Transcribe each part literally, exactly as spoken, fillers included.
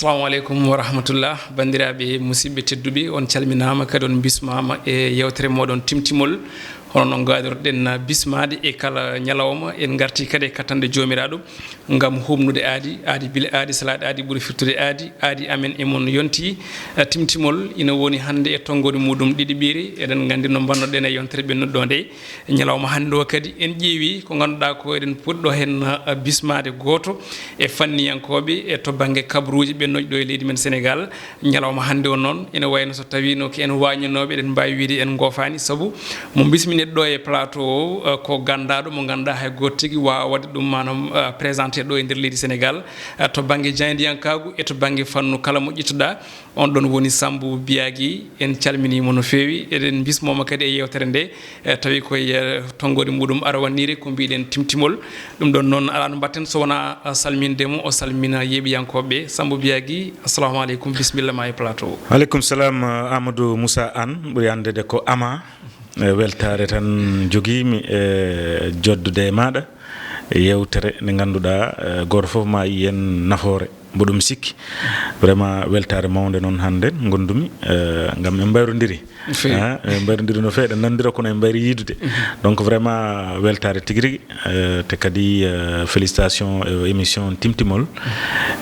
Assalamu aleykum wa rahmatullah. Banndiraaɓe musidɓe tedduɓe, on calminaama, kadi on mbismaama e yewtere mooɗon Timtimol. Hono no ngaadirɗen bismaade e kala ñalawma, en ngarti kadi e kattanɗe Joomiraaɗo ngam huuɓnude aadi, aadi bila aadi, salaaɗe aadi ɓuri firtude aadi, aadi amen e mon yonti. Eh, Timtimol ina woni hannde e tonngode muuɗum ɗiɗiɓiire. Eɗen nganndi no mbannoɗen e yontere ɓennuɗo nde. Ñalawma hannde o kadi en ƴeewi ko ngannduɗaa ko eɗen poti ɗo heen, eh, bismaade gooto e fanniyankooɓe e to bannge kabaruuji ɓennuɗi ɗo e leydi men Senegaal. Ñalawma hannde o noon ene wayno so tawiino ko en waañinooɓe, eɗen mbaawi wiyde en ngoofaani, sabu mo bisminɗen ɗo e plateau o, eh, ko ganndaaɗo mo ngannduɗaa hay gooto tigi waawaa waɗde ɗum, maanaam, eh, présenté ɗo e nder leydi Senegaal, eh, to bannge jaayndiyankaagu e to bannge fannu kala mo ƴettuɗaa. On ɗon woni Sammbu Biagi. En calminiima no feewi. Eɗen mbismooma kadi e yeewtere nde, eh, tawi koye, eh, tonngode muuɗum arowanniire ko mbiɗen Timtimol. Ɗum ɗon noon alaa no mbaɗten so wonaa, eh, salminde mo, o salmina yeeɓiyankooɓe. Sammbu Biagi, assalamu aleykum, bisimilla ma e plateau o. Aleykum salam, eh, Amadou Moussa Anne, ɓuri anndeede ko Ama. Eh, weltaare tan jogiimi e joddude e maaɗa e yeewtere nde ngannduɗaa, eh, gooto fof ma yiyen nafoore. Mboɗo mi sikki vraiment weltaare mawnde noon hannde ngondumi, eh, ngam en mbayrondiri. No feewi. Ah, en mbayrondiri no feewi, eɗen nanndira kono en mbayri yiidude. Mhm. Donc vraiment weltaare tigi rigi, eh, te kadi, eh, félicitation e émission Timtimol.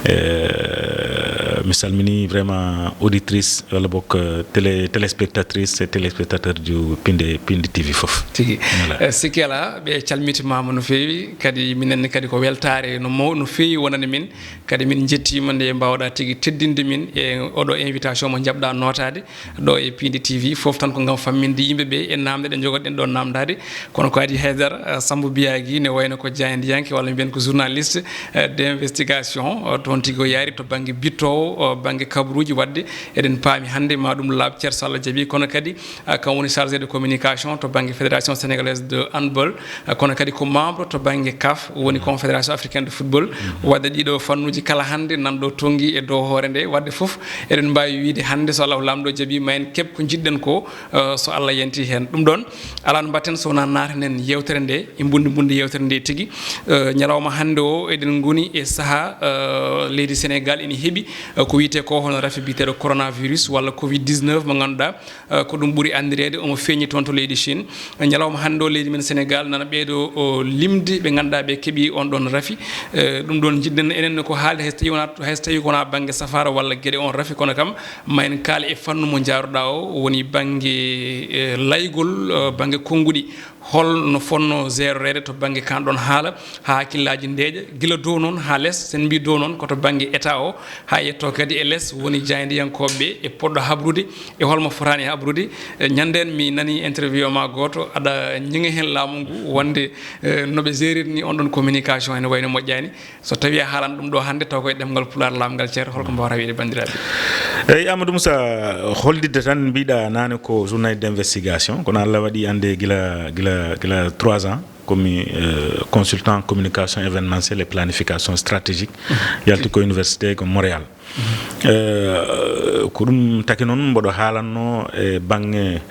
Eh, mi salmini vraiment auditrice walla bok, eh, télé, téléspectatrice et téléspectateur du Pinde, Pinde T V fof. Tigi. Voilà. Eh, sikki alaa, ɓe calmitimaama no feewi, kadi minen ne kadi ko weltaare no maw-, no feewi wonande min. Kadi min njettiima nde mbaawɗaa tigi teddinde min e oɗo invitation mo njaɓɗaa nootaade ɗo e Pindi T V, fof tan ko ngam famminde yimɓe ɓe e naamnde ɗe njogoɗen ɗo naamndaade. Kono ko Adi Haydara, eh, Sammbu Biagi ne wayno ko jaayndiyanke walla mbiyen ko journaliste, eh, d'investigation, eh, toon tigi o yaari to bannge bittoowo, eh, bannge kabaruuji, waɗde eɗen paami hannde ma ɗum laaɓ cer so Allah jaɓi. Kono kadi, eh, kam woni chargé de communication to bannge Fédération Sénégalaise de Handball. Eh, kono kadi ko membre to bannge CAF, woni Confédération Africaine de Football. Mhm. Waɗde ɗiɗo fannuuji kala hannde nan ɗo tonngi e dow hoore nde. Waɗde fof, eɗen mbaawi wiyde hannde, so Allahu Laamɗo jaɓi, ma en keɓ ko njiɗɗen ko, eh, so Allah yanti heen. Ɗum ɗoon, alaa no mbaɗten so wonaa naatanen yeewtere nde, e mbundi mbundi yeewtere nde tigi. Eh, ñalawma hannde o, eɗen ngoni e sahaa, eh, leydi Senegaal ene heɓi, eh, ko wiyetee ko hono rafi biyeteeɗo coronavirus walla covid dix-neuf mo ngannduɗaa, eh, ko ɗum ɓuri anndireede, omo feeñi toon to leydi Chine. Ñalawma hannde o, leydi men Senegaal nana ɓeydo o limde ɓe ngannduɗaa ɓe keɓi on ɗon rafi. Eh, ɗum ɗon njiɗɗen enen ne ko haalde, hay so tawi wonaa, hay so tawi ko wonaa bannge safaara walla geɗe on rafi, kono kam ma en kaal e fannu mo njaaruɗaa o, woni bannge, eh, laygol, eh, bannge konnguɗi. Hol no fotnoo jeroreede to bannge kan ɗon haala, haa hakkillaaji ndeeƴa, gila dow noon haa les? Sen mbii dow noon ko to bannge État o, haa yettoo kadi e les woni jaayndiyankooɓe ɓe e poɗɗo habrude, e hol mo fotaani habrude. Eh, ñande en mi nanii interview ma gooto, aɗa ñiŋa heen laamu ngu, wonde, eh, no ɓe jeerir ni on ɗon communication ene wayno moƴƴaani. So tawii a haalan ɗum ɗo hannde, taw koye ɗemngal Pulaar, laamngal ceer, holko mbaawata wiyde banndiraaɓe? Eyi, Amadou Moussa, hollitde tan, mbiɗa naane ko journaliste d'investigation, kono Allah waɗi annde gila, gila, gila trois ans, ko mi, eh, consultant communication événementielle et planification stratégique, yalti ko université ko Montréal. Eh, ko ɗum taki noon mboɗo haalanno e baŋŋe,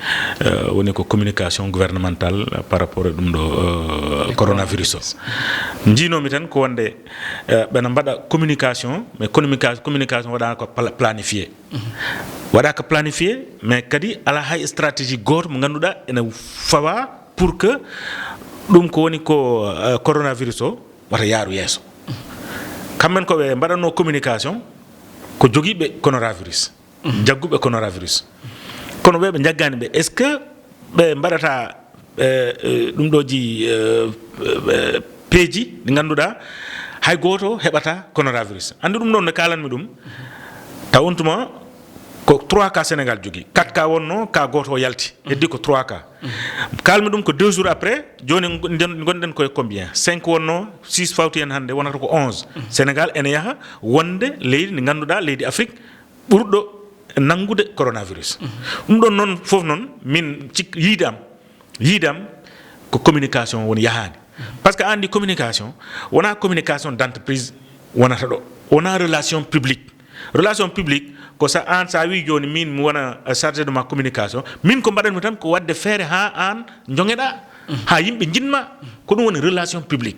eh, woni ko communication gouvernementale par rapport e ɗum ɗo, eh, coronavirus o. Njiinomi tan ko wonde, eh, ɓena mbaɗa communication, mais communica-, communication waɗa ko pla-, planifié. Waɗa ko planifié, mais kadi ala hay stratégie gooto mo ngannduɗaa ene fawa pour que ɗum ko woni ko, eh, coronavirus o wata yaaru yeeso. Kamɓe ko ɓe mbaɗatno communication, ko jogiiɓe coronavirus, jagguɓe coronavirus. Kono ɓe, ɓe njaggaani ɓe, est-ce que ɓe mbaɗata, eh, eh, ɗum ɗo ji, eh, eh, peeji ɗi ngannduɗaa hay gooto heɓata coronavirus? Anndi ɗum ɗon, no kaalanmi ɗum, taw on tuma ko trois cas Sénégal jogii. Quatre cas wonno, cas gooto o yalti. Heddi ko trois cas. Kaalmi ɗum ko deux jours après, jooni nden, ngonɗen koye combien? Cinq wonno, six fawti en hannde, wonata ko onze. Sénégal ene yaha wonde leydi ndi ngannduɗaa, leydi Afrique ɓurɗo nanngude coronavirus. Ɗum ɗon noon fof noon, min cik-, yiide am, yiide am ko communication woni yahaani. Parce que anndi communication, wonaa communication d'entreprise wonata ɗo. Wonaa relation publique. Relation publique ko sa aan, sa wi jooni min mi wona, eh, chargé de ma communication, min ko mbaɗanmi tan ko waɗde feere haa aan joŋeɗaa. Ha yimɓe njiɗ ma. Ko ɗum woni relation publique.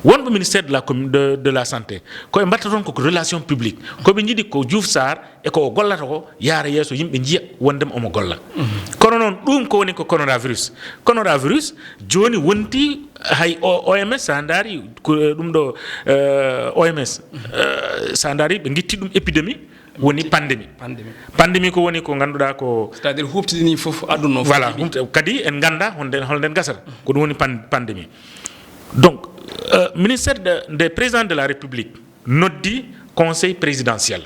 Wonɓe ministère de la commu- de, de la santé, ko ɓe mbatta toon ko relation publique. Ko ɓe njiɗi ko Diouf Sarr e ko o gollata ko yaara yeeso, yimɓe njiya wondema omo golla. Kono noon ɗum ko woni ko coronavirus. Coronavirus jooni wonti hay o- O M S, sa ndaari ko ɗum ɗo, eh, O M S, eh, sa ndaari ɓe ngitti ɗum épidémie, woni pandémie. Pandémie. Pandémie ko woni ko ngannduɗaa ko c'est-à-dire huɓtidini fof aduna o. Voilà, fof. Huɓti- kadi en ngannda honde, holnden gasata. Ko ɗum woni pan- pandémie. Donc, euh, ministère de, de président de la République noddi conseil présidentiel.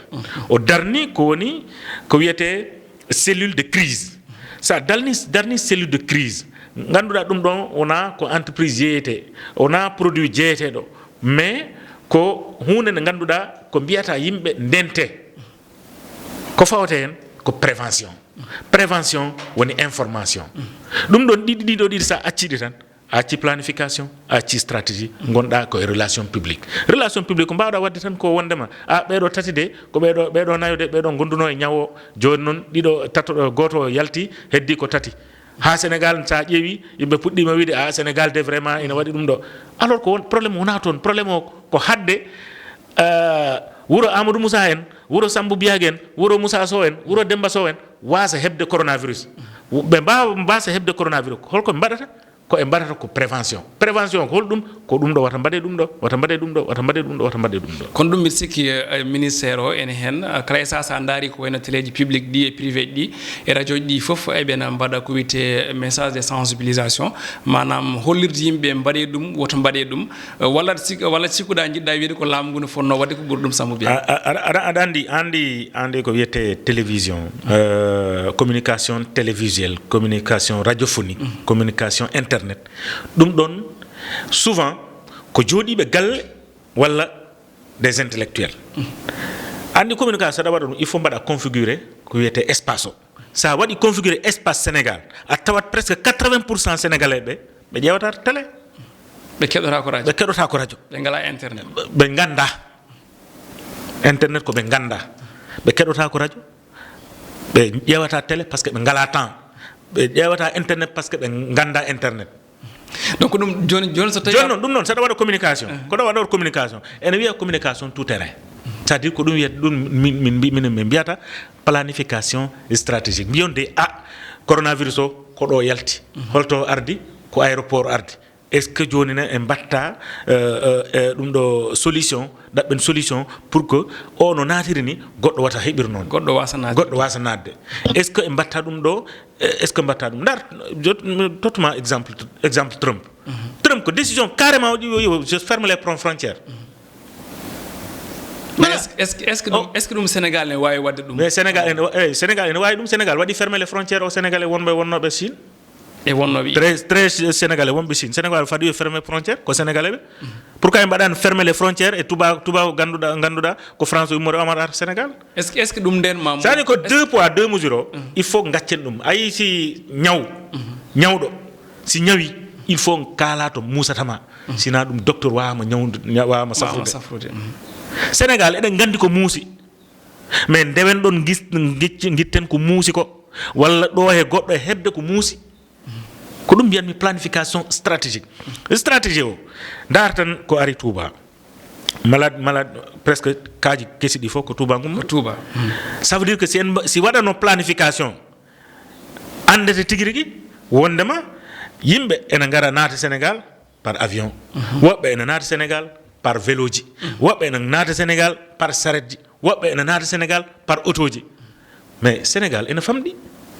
O darni ko woni ko wiyetee cellule de crise. Sa dalni, darni cellule de crise, ngannduɗaa ɗum ɗon wonaa ko entreprise jeeyetee, wonaa produit jeeyeteeɗo, mais ko huunde nde ngannduɗaa ko mbiyata yimɓe ndente. Ko fawata heen ko prévention. Prévention woni information. Ɗum ɗon ɗiɗi, ɗiɗo ɗiɗi sa acciɗi tan, a acci planification, a acci stratégie, ngonɗa ko e relation publique. Relation publique ko mbawɗa wadde tan ko wondema, a, ɓeɗo tati de, ko ɓeɗo, ɓeɗo nayo de, ɓeɗo gonduno e ñawo. Joni noon ɗiɗo, tato, goto yalti, heddi ko tati. Ha Sénégal, sa ƴeewi, yimɓe puɗɗima wiide, a, Sénégal de vraiment ina waɗi ɗum ɗo. Alors ko won, problème wona toon, problème o ko hadde, euh, wuro Amadou Moussa en, wuro Sambou Biag en, wuro Moussa Sow en, wuro Demba Sow en, wasa heɓde coronavirus. Ɓe mbawa, mbasa heɓde coronavirus. Holko ɓe mbaɗata? Ko ɓe mbaɗata ko prévention. Prévention ko holɗum? Ko ɗum ɗo, wata mbaɗe ɗum ɗo, wata mbaɗe ɗum ɗo, wata mbaɗe ɗum ɗo, wata mbaɗe ɗum ɗo. Kono ɗum mbiɗa sikki, eh, ministère o ene heen, eh, kala e saha sa ndaari ko wayno téléji public ɗi e privé ɗi e radio ji ɗi fof, eɓena mbaɗa ko wiyetee message de sensibilisation, maanaam hollirde yimɓe mbaɗe ɗum, woto mbaɗe ɗum, eh, walla sik-, walla cikkuɗa jiɗɗa wiide ko laamu ngu no fotno waɗde ko ɓuri ɗum Sambou Biag. A, a, aɗa, aɗa, aɗa anndi, anndi, anndi ko wiyetee télévision, euh, communication télévisuelle, communication radiophonique, communication internet. Ɗum ɗon, souvent, ko jooɗiiɓe galle walla des intellectuels. Anndi communication, saɗa waɗa ɗum, il faut mbaɗa configurer ko wiyetee espace o. Sa waɗi configurer espace Sénégal, a tawat presque quatre-vingts pour cent Sénégalais ɓe, ɓe ƴeewata télé. Ɓe keɗota ko radio. Ɓe keɗota ko radio. Ɓe ngala internet. Ɓe, ɓe ngannda. Internet ko ɓe ngannda. Ɓe keɗota ko radio. Ɓe ƴeewata télé parce que ɓe ngala temps. Ɓe ƴeewata internet parce que ɓe ngannda internet. Donc ɗum joni, joni so tawi joni noon, ɗum noon, saɗa waɗa communication. Ko ɗo waɗa communication. Ene wiya communication tout terrain. C'est-à-dire ko ɗum wiyata, ɗum min, min mbi-, min, min mbiyata planification stratégique. Mbiyon de, a, coronavirus o ko ɗo yalti. Holto ardi? Ko aéroport ardi. Est-ce que jooni ne en mbatta, euh, euh, euh, ɗum ɗo solution, ɗaɓɓen solution pour que o no naatiri ni, goɗɗo wata heɓir noon. Goɗɗo wasa naatde. Goɗɗo wasa naatde. Est-ce que en mbatta ɗum ɗo? Eh, est-ce que mbatta ɗum? Ndar, jot-, mi tottuma exemple, exemple Trump. Trump ko décision carrément o ƴeewi, o ƴeewi, je ferme les fron-, frontières. Mais est-ce, est-ce que, est-ce que ɗum, est-ce que ɗum Sénégal ne waawi waɗde ɗum? Mais Sénégal ene wa-, eh, Sénégal ene waawi ɗum. Sénégal waɗi fermer les frontières o Sénégalais wonɓe wonnooɓe Chine. E wonnooɓe. Très, très Sénégalais wonɓe Chine. Sénégal fadi yo fermer frontière, ko Sénégalais ɓe. Pourquoi en mbaɗaani fermer les frontières e tuba, tuba ngannduɗaa, ngannduɗaa ko France o immori Omar ar Sénégal? Est-ce que, est-ce que ɗum nden ma? Sani ko deux poids, deux mesures o, il faut gaccen ɗum. A yii si ñaw, ñawɗo, si ñawi, il faut kaala to muusata ma. Sina ɗum docteur waawama ñawde, ña-, waawama safrude. Safrude. Sénégal, eɗen nganndi ko muusi. Mais ndewen ɗon gis-, gicci-, gitten ko muusi ko. Walla ɗo he goɗɗo e heɓde ko muusi. Ko ɗum mbiyanmi planification stratégique. Stratégie o, ndaar tan ko ari Touba. Malade, malade, presque kaaji kesi ɗi fof ko Touba ngumma. Ko Touba. Hmm. Ça veut dire que si en mba-, si waɗano planification, anndete tigi rigi wondema yimɓe ene ngara naata Sénégal par avion. Mhm. Woɓɓe ene naata Sénégal par véloji. Mhm. Woɓɓe ene naata Sénégal par saretji. Woɓɓe ene naata Sénégal par otoji. Mais Sénégal ene famɗi.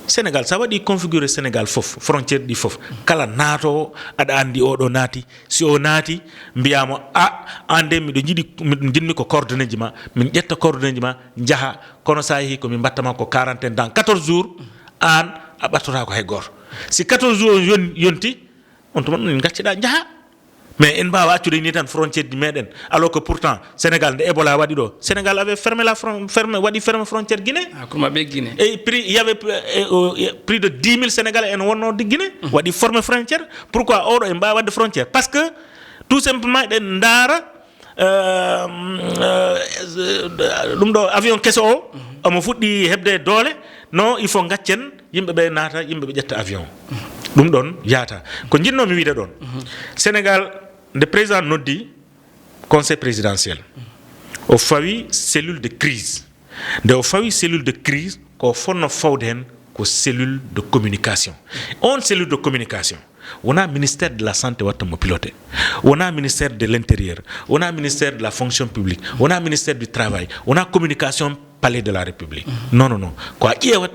Sénégal, sa waɗi configuré Sénégal fof, frontière ɗi fof, kala naatoowo, aɗa anndi oɗo naati. Si o naati, mbiyaamo, "A, aan de, miɗo yiɗi, miɗo njiɗmi ko coordonnéeji ma, min ƴetta coordonnéeji ma, njaha, kono sa yehi ko min mbatta ma ko quarantaine, dans quatorze jours, aan a ɓattotaako hay gooto." Si quatorze jours yon-, yonti, on tuma min ngacciɗa, njaha. Mais en mbaawa accude ni tan frontière ji meɗen, alors que pourtant Sénégal, nde Ebola waɗi ɗo, Sénégal avait fermé la fron-, fermé, waɗi fermé frontière Guinée. Ah, kono maɓɓe Guinée. Et plus, il y avait, euh, euh, plus de dix mille Sénégalais en wonno de Guinée. Mhm. Waɗi fermé frontière. Pourquoi oɗo en mbaawa waɗde frontière? Parce que tout simplement eɗen ndaara, euh, euh, ɗum ɗo avion keso o, omo fuɗɗi heɓde doole. Non, il faut gaccen yimɓe ɓe naata, yimɓe ɓe ƴetta avion. Ɗum ɗon yaata. Ko njinnoomi wiide ɗon, Sénégal, nde président noddi conseil présidentiel, o fawi cellule de crise. Nde o fawi cellule de crise, ko fonno fawde heen ko cellule de communication. On cellule de communication, wonaa ministère de la santé watta mo piloté, wonaa ministère de l'intérieur, wonaa ministère de la fonction publique, wonaa ministère du travail, wonaa communication palais de la république. Non, non, non, ko a ƴeewat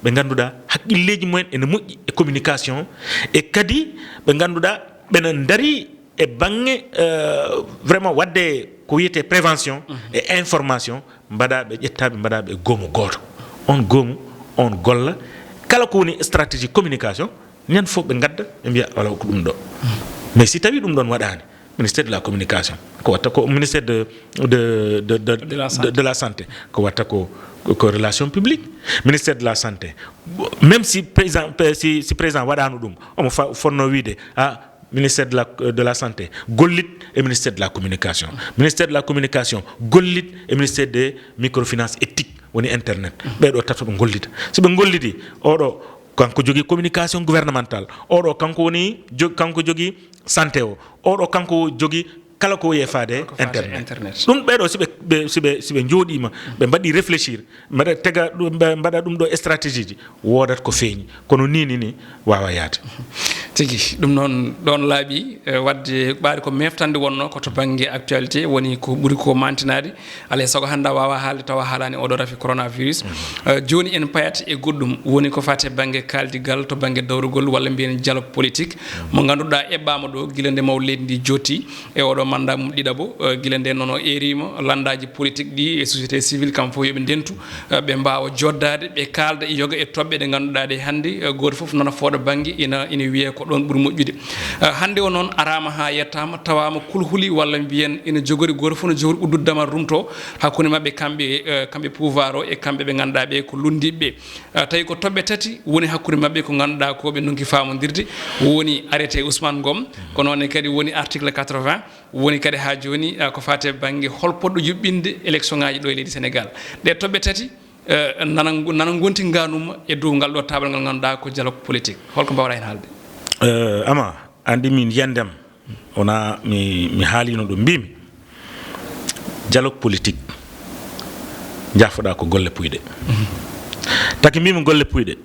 ɓe ngannduɗaa hakkilleeji mumen ene moƴƴi e communication, e kadi ɓe ngannduɗaa ɓena ndari e baŋŋe, euh, vraiment waɗde ko wiyetee prévention e information, mbaɗa ɓe ƴetta ɓe mbaɗa ɓe goomu gooto. On goomu, on golla, kala ko woni stratégie communication, ñande fof ɓe ngadda ɓe mbiya wala ko ɗum ɗo. Mais si tawi ɗum ɗon waɗaani, ministère de la communication ko watta ko, ministère de de de de De la de, de la santé ko watta ko, ko relation publique. Ministère de la santé, même si président, si, si président waɗaano ɗum, omo fa- fonno wiide, ah, ministère de la, de la santé gollit e ministère de la communication, ministère de la communication gollit e ministère de microfinance et tic, woni internet. Ɓeeɗo tato ɓe ngollita. Si ɓe ngolliti, oɗo kanko jogii communication gouvernementale, oɗo kanko woni jo- kanko jogii santé o, oɗo kanko jogii kala ko woni e faade Ko faade internet. Internet. Ɗum ɓeeɗo si ɓe, ɓe si ɓe si ɓe njooɗiima, ɓe mbaɗi réfléchir, mbaɗa tega ɗum, ɓe mbaɗa ɗum ɗo stratégie ji, woodat ko feeñi. Kono nii nii nii waawa yaade. Tigi ɗum noon ɗoon laaɓi. Eh, waɗde ɓaari ko meftande wonno ko to bannge actualité woni ko ɓuri ko mantinaade. Alay sago hannde a waawa haalde tawa haalaani oɗo rafi coronavirus. Eh, jooni en payat e goɗɗum woni ko fate bannge kaaldigal to bannge dawrugol walla mbiyen dialogue politique mo ngannduɗaa eɓɓaama ɗo gila nde maw leydi ndi jotti e oɗo mandat mum ɗiɗaɓo. Eh, gila nde noon o eerima lanndaaji politique ɗi e société civile kam fof yoɓe ndentu, eh, ɓe mbaawa joddaade ɓe kaalda yoga e toɓɓe ɗe ngannduɗaa ɗe hannde, eh, gooto fof nana fooɗa bannge ina ina wiyee ko ɗoon ɓuri moƴƴude. Eh, hannde o noon araama haa yettaama tawaama kulhuli walla mbiyen ina jogori gooto fof no jogori uddude damal rumto hakkunde maɓɓe kamɓe, eh, kamɓe pouvoir o e kamɓe ɓe ngannduɗaa ɓe ko lunndiiɓe. Eh, tawi ko toɓɓe tati woni hakkunde maɓɓe ko ngannduɗaa ko ɓe ndonki faamondirde woni arrêté Ousmane Ngom ko noon ne kadi woni article quatre-vingts. Woni kadi haa jooni, eh, ko faati e bannge hol potɗo yuɓɓinde élection ŋaaji ɗo e leydi Sénégal. Ɗee toɓɓe tati, eh, nana ngu- nana ngonti ngaanuma e dow ngal ɗo taabal ngal ngannduɗaa ko dialogue politique. Holko mbaawɗaa heen haalde? Eh, ama, anndi min yiyannde am, wonaa mi, mi haalino ɗum, mbimi dialogue politique, jaafoɗaa ko golle puyɗe. Taki mbimi golle puyɗe,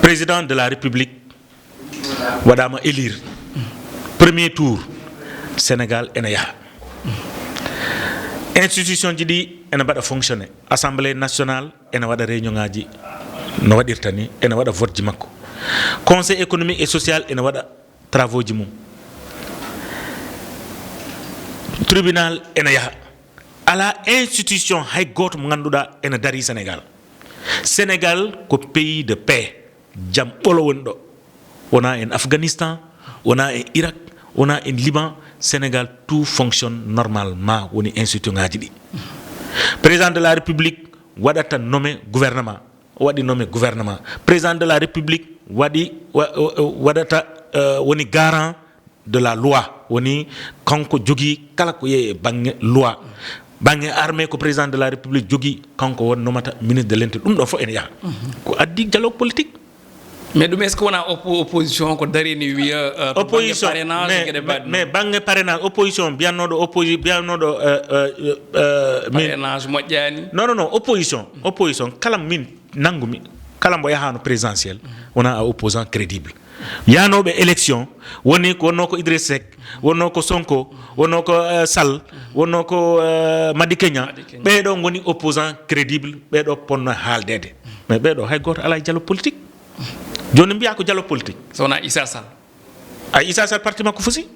président de la république waɗaama élire, premier tour, Sénégal ene yaha. Institution ji ɗi ene mbaɗa fonctionné, assemblée nationale ene waɗa réunion ŋaaji no waɗirta ni, ene waɗa vote ji makko, conseil économique et social ene waɗa travaux ji mum, tribunal ene yaha. Alaa institution hay gooto mo ngannduɗaa ene darii Sénégal. Sénégal ko pays de paix, jam ɓolo woni ɗo. Wonaa en Afghanistan, wonaa en Irak, wonaa en Liban, Sénégal tout fonctionne normalement, woni institution ŋaaji ɗi. Président de la République waɗata nommé gouvernement, o waɗi nommé gouvernement. Président de la République waɗi wa- wa- waɗata, eh, woni garant de la loi, woni kanko jogii kala ko yeeyi e baŋŋe loi. Baŋŋe armée ko président de la république jogii, kanko won nomata ministre de l'intérieur. Ɗum ɗo fof ene yaha. Ko addi dialogue politique. Mais ɗum est-ce que wona oppo- opposition ko darini wiya, eh, to bannge Opposition, parrainage mais, geɗe mais, baɗɗe mais baŋŋe parrainage, opposition mbiyannooɗo opposi mbiyannooɗo, eh, eh, eh, min- parrainage moƴƴaani? Non, non, non, opposition, opposition kala min nanngumi, kala mbo yahaano présidentiel wona a opposant crédible. Yahanooɓe élection woni ko wonnoo ko Idriss Seck, wonnoo ko Sonko, wonnoo ko, eh, Sall, wonnoo ko, eh, Madické Niang. Ɓeeɗo ngoni opposant crédible, ɓeeɗo ponno haaldeede. Mais ɓeeɗo hay gooto alaa e dialogue politique. Jooni mbiyaa ko dialogue politique. So wonaa Issa Sall. A Issa Sall parti makko fusi.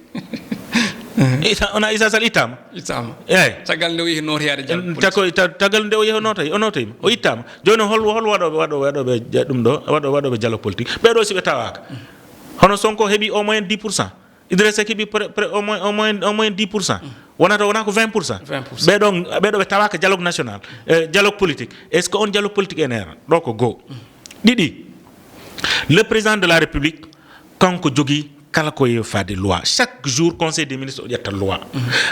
Issa, wona Issa Sall ittaama. Ittaama. Eeyi. Caggal nde o yehi nootoyaade dialogue politique. Tako- ta- tagal nde o yehi o nootay, o nootoyma, o ittaama. Jooni hol hol waɗooɓe waɗooɓe waɗooɓe ja- ɗum ɗo, waɗooɓe waɗooɓe dialogue politique? Ɓeeɗo si ɓe tawaaka, hono Sonko heɓi au moins dix pour cent, Idrissa Seck heɓi pré- pré- au moins au moins au moins dix pour cent, wonata wona ko vingt pour cent. Vingt pour cent. Ɓeeɗo ɓeeɗo ɓe tawaaka dialogue national, eh, dialogue politique. Est-ce que on dialogue politique ene heeran ɗo? Ko goo. Ɗiɗi, le président de la république kanko jogii kala ko yeewi faade loi. Chaque jour, Conseil des ministres o ƴetta loi.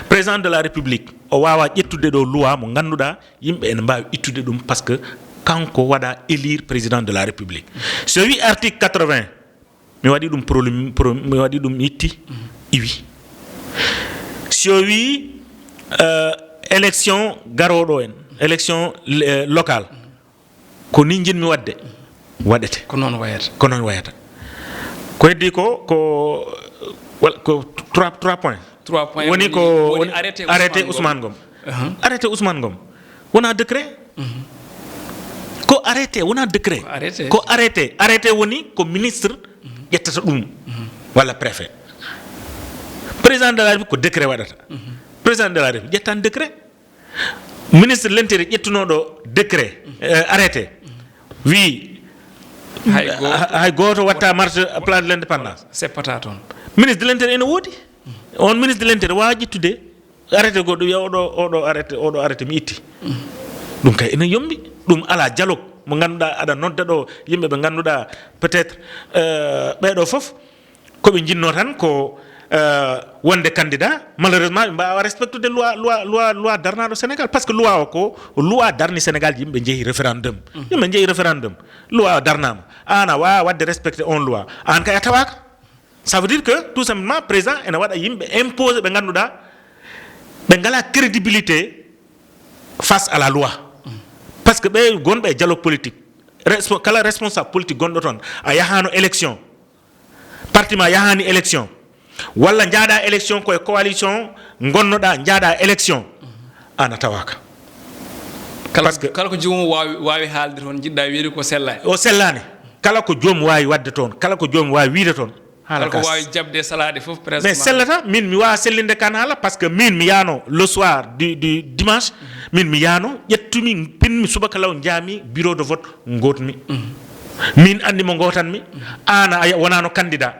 Président de la République, o waawa ƴettude ɗo loi mo ngannduɗaa yimɓe ene mbaawi ittude ɗum, parce que kanko waɗa élire président de la République. So wi article quatre-vingts, mi waɗi ɗum problème, pro-, mi waɗi ɗum itti, iwi. Si o wi, euh, élection garooɗo en, élection, euh, locale, ko ni njiɗmi waɗde, waɗete. Ko noon wayata. Ko noon wayata. Ko heddi ko, ko, wal-, ko trois, trois points. Trois points. Woni woni, ko, woni woni arrêté arrêté Ousmane Ngom. Ousmane Ngom. Ahan. Arrêté Ousmane Ngom. Wona décret. Mhm. Ko arrêté, wona décret. Ko arrêté. Ko arrêté. Arrêté woni ko ministre ƴettata ɗum. Mhm. Walla préfet. Président de la République ko décret waɗata. Mhm. Président de la République ƴettan décret. Ministre de l'Intérieur ƴettunooɗo décret, euh, arrêté, wi, hay gooto, ha-, hay gooto watta marche place de l'indépendance. Seppata toon. Ministre de l'Intérieur ene woodi. On ministre de l'Intérieur waawa ƴettude arrêté goɗɗo, wiya oɗo, oɗo arrêté, oɗo arrêté mi itti. Ɗum kay ene yombi. Ɗum ala dialogue mo ngannduɗaa aɗa nodda ɗo yimɓe ɓe ngannduɗaa peut-être, euh, ɓeeɗo fof ko ɓe njinnoo tan ko, euh, wonde candidat. Malheureusement, ɓe mbaawa respectude loi, loi, loi, loi darnaaɗo Sénégal. Parce que loi o ko loi darni Sénégal, yimɓe njehi référendum. Mhm. Yimɓe njehi référendum. Loi o darnaama. Aan a waawa waɗde respecté on loi. Aan kay a tawaaka. Ça veut dire que, tout simplement, président ene waɗa yimɓe imposé ɓe ngannduɗaa ɓe ngalaa crédibilité face à la loi. Mhm. Parce que ɓe gonɓe e dialogue politique. Respo-, kala responsable politique gonɗo toon, a yahaano élection. Parti ma yahaani élection, walla njaaɗa élection, koye coalition ngonnoɗa, njaaɗa élection, aan a tawaaka. Kala, parce que kala ko joomum waawi, waawi haalde toon, njiɗɗa wiide ko sellaani. O sellaani. Kala ko joom waawi waɗde toon, kala ko joom waawi wiide toon, haala kala ko kas. Waawi jaɓde salaade fof, presque. Mais ma sellata, min mi waawa sellinde kan haala, parce que min mi yaano le soir du, du dimanche, min mi yaano, ƴettumi, pinmi subaka law, njaami bureau de vote ngootmi. Mhm. Min anndi mo ngootanmi, aan a wonaano candidat.